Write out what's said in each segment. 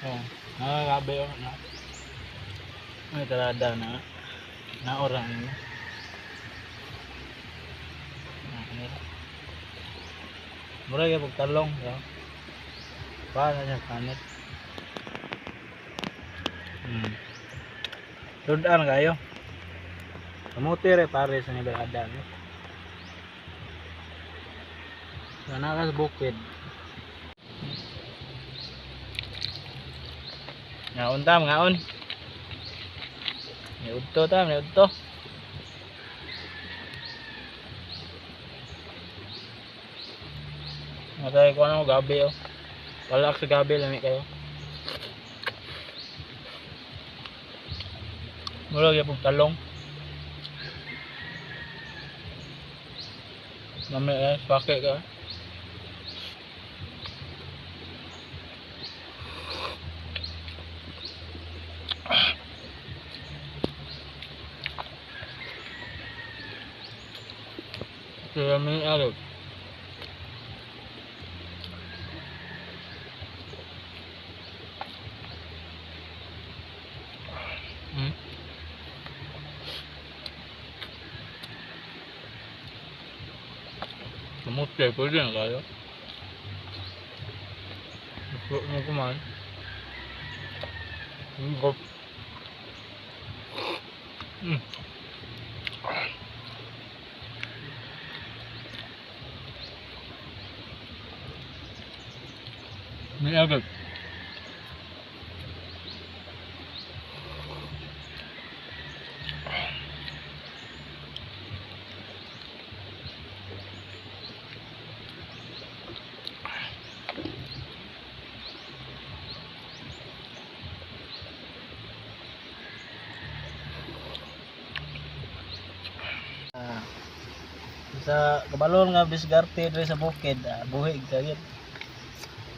Oh, nagagabi oh na. May tarada na. Naorang ini. Na kanila. Mura gyud pagtalong, ya. Para niya kanit. Sudan kayo. Kamuti re pare sa nila no. Sana ka sa bukid. Ngaon ta, ngaon. Niudto ta, niudto. Matay ko ano gabi oh. Palak sa gabi lami kayo. Mura gyud pong talong. Lami eh, pake ka. Kaya may arog. Kamuti, pwede na kayo. Gusto mo kumain. Go. May agad. Sa kabalon nga discarte diri sa bukid, buhi ka gyud.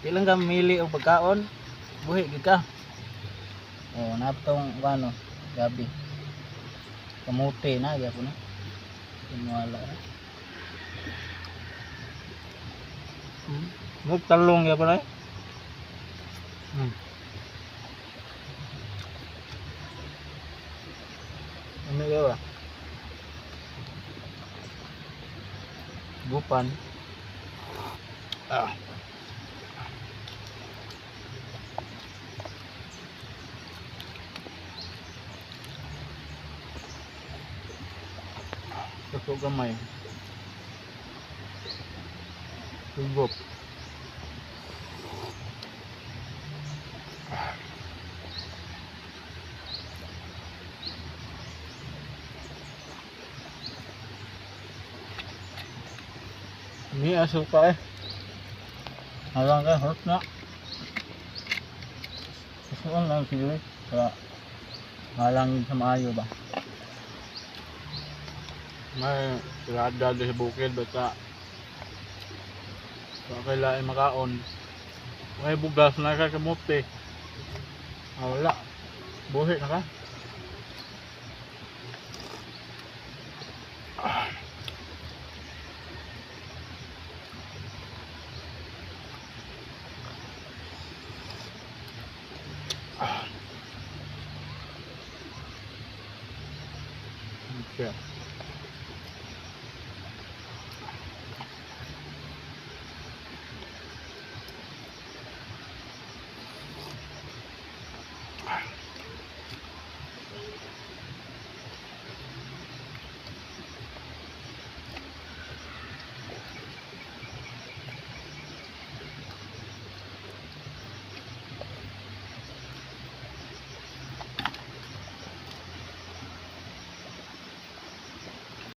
Di lang ka mamili og pagkaon, buhi gyud ka. Oh, naptong ano, gabi. Kamuti na gyapon na. Wala na. Mug talong gyapon ay. Ano ba? Gupan. Ah. Tuto gamay. Tugop. Ini asuka eh. Alang ka hurt na. Isuon lang siguro. Kaya halang sa maayo ba. May tirada sa bukid basta sa kailain makaon. May bugas na ka kamote. Ah, wala. Buhi na ka. Okay.